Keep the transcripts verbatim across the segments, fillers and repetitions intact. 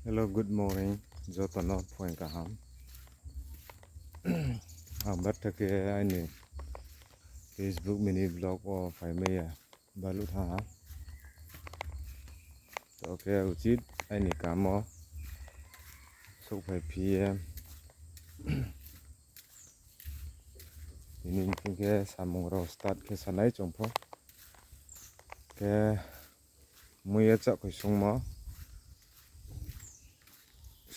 Hello, good morning. Joto no phuaing kaham. Ang betha khe aini Facebook mini vlog wo phaimai ya, baluh thanng ha. To khe uchit aini kam wo souhphai phi ye. Tini hing khe samung rao start khe sanai chung pho. Khe mui ye chakhoi sungmo.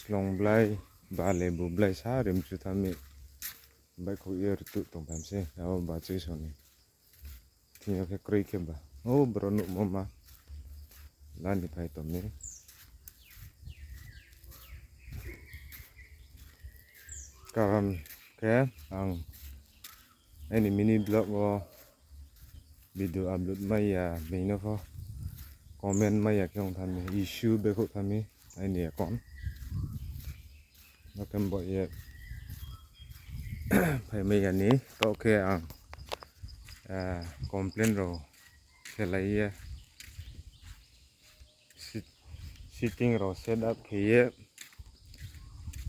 Slong blai, ba lebu blai sa rimchu tha mi. Baihkhouh ye rtuh tong tham se, abo bachoi song ni. Thing yo khe kroi khe ba. O bro nuhmo ma. Lani phai tong mi. Karon khe ang aini mini vlog wo video upload mai ya, being no pho comment mai ya khe ong tha mi, issue baihkhouh tha mi aini account. Bo khe bo ye phaimai ya ni, to khe ang complain rao khelai ye, setting rao set up khe ye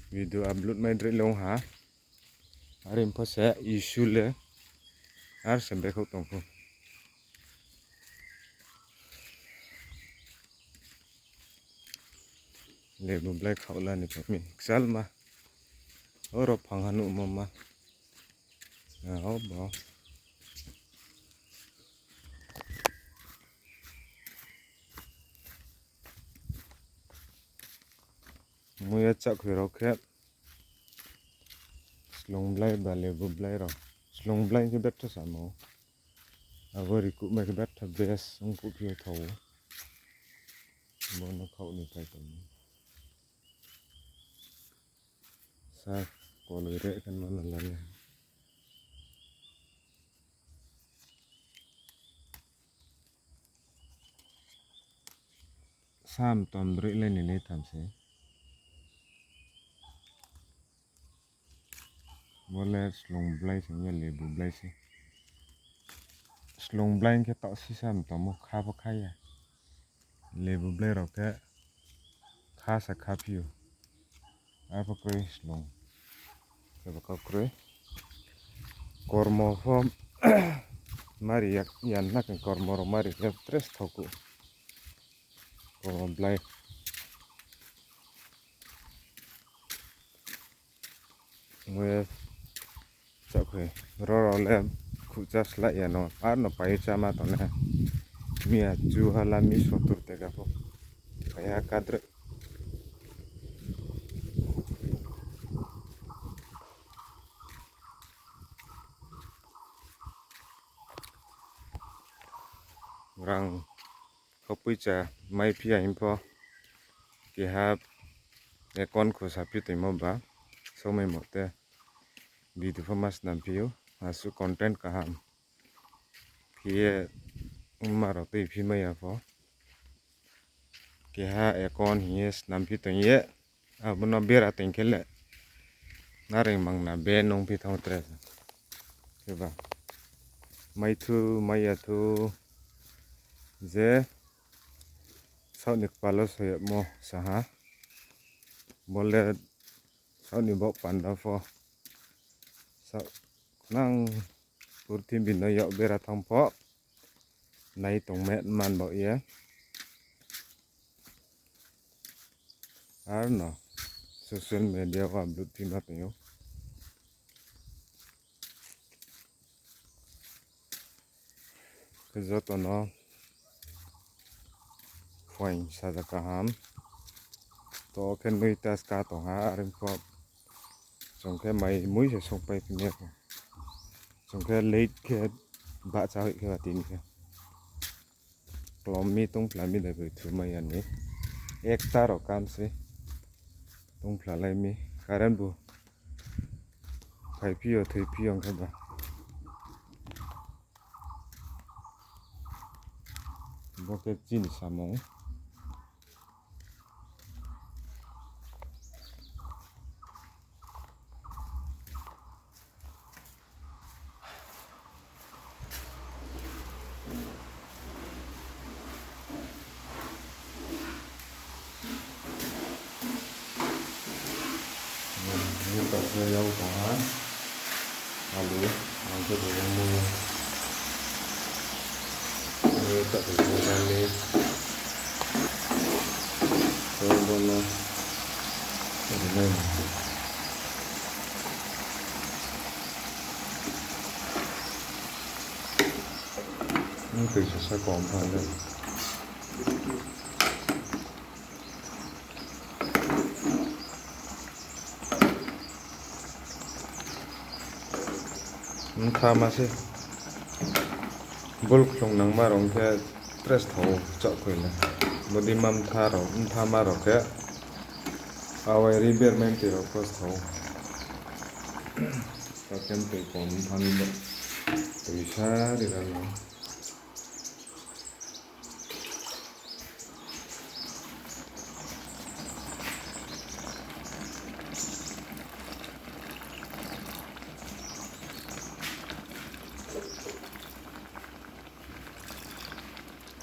video upload mai droi le ong ha. Are pho se issue le ar se baihkhouh tong pho. Lebu blai khaoh la ni pho mi kchalma. Oro phang ha nuhmo ma. O bo. Mui ye chakhoi rao khe slong blai ba lebu blai rao. Slong blai khe betha samo. Abo rikuhmai khe betha best ong kuhphi ye thao. Bo no khaoh ni phai tong. Sa koloi re khe ma no la le. Sam tom droi le ni le tham se. Bo le slong blai se ya, lebu blai se. Slong blai khe taoh sisa mtom wo kha pho kha ya. Lebu blai rao khe kha sa kha phi ou. Arpho kroi slong. Khe bo kau kroi. Kormo pho mari ya, yan na khe kormo rao mari khe tres thao kuh. Kormo blai. Mui chakhoi. Ro rao le khuhcha slái ya no. Ar no pai cháma tong nai. Miya chu ha la mi sotur teka pho. Pai ha kadre. Rang kho poicha mai phi ya hing pho. Keha account kho saphi toimo ba. Somoi mote. Video pho ma snam phi ou. Asuh content kaham. Phi ye ongma rao tui phi mai ya pho. Keha account hing ye snam phi tong ye. Abo no bera tong khe le. Nareng mangna be nung phi thanng tre. Kheba. Mai thu, mai ya thu. Je. Saoh ni kpal wo soyagmo sa ha. Bo le saoh ni baoh panda pho. Saoh nang purthimbi no yak bera thanng pho. Nai tong met man baoh ye. Ar no social media wo upload phi ma tong ou. Khe joto no phuaing saja kaham. To khe noita ska tong ha, are pho chung khe mai mui se songpai phi ya. Chung khe late khe bahcha hoih khe ba tini khe. Klom mi tongphla mi dai bai thumai ya ni. Ekta rao kam se. Tongphlalai mi. Current bu phaiphi yo, thoiphi yo ong khe ba. Bo khe chini samung. Taoh khe yang tong ha. Alu, ang khe bo yang mo. Ni taoh khe bo yang ni. Bo bo no. Ri nai. Ni tui sasa kom pha le. Mtha ma se. Bul khlung nangma rao khe tres thao chaohkhoi le. Bodei ma mtha rao, mtha ma rao khe. Awai ri ber mai tui rao kos thao. Takem tui kom mtha ni bo. Tui sa ri ra no.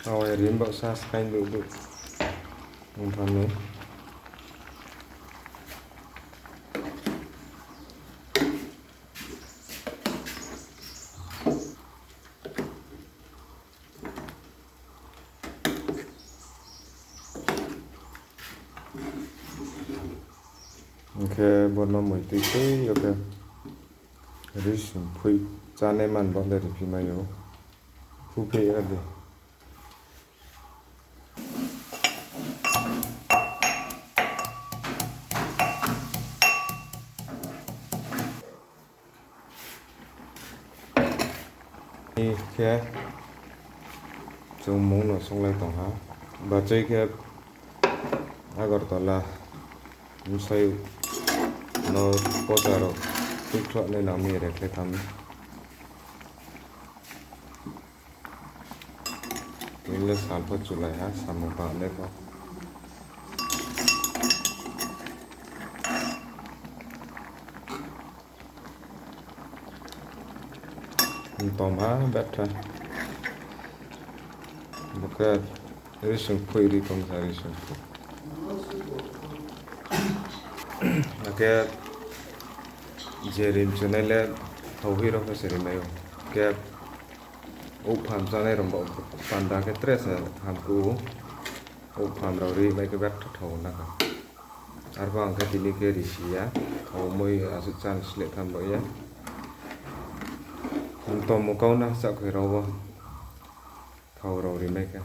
Awai rim bao sa skaing duh duh. Ong thanng ni. Hing khe bo no moi tui tui yo khe risung phui chánai man bo le riphi mai ou. Phuphi ya di. Khe chung mung no sunglai tong ha. Bachoi khe Agartala bsai no pocha rao tuikhloh nai nang mi rekhlai tham. Tini le sal pho chulai ha, samung pangnai pho. Mtom ha betha. Bo khe risung phui ri tong sa risung phui. Akhe je rim chunai le thao hui rao khe se rimai ou. Khe ouhpham chánai rao bo panda khe tre se hamkuh ou. Ouhpham rao rimai khe betha thao na kha. Arphuh ang khe tini khe risi ya, thao moi asuh chá ni sleh tham bao ye. Mtom mo kau na chaohkhoi rao wo. Thao rao rimai khe.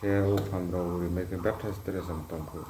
Khe ouhpham rao rimai khe betha stre se mtom phui.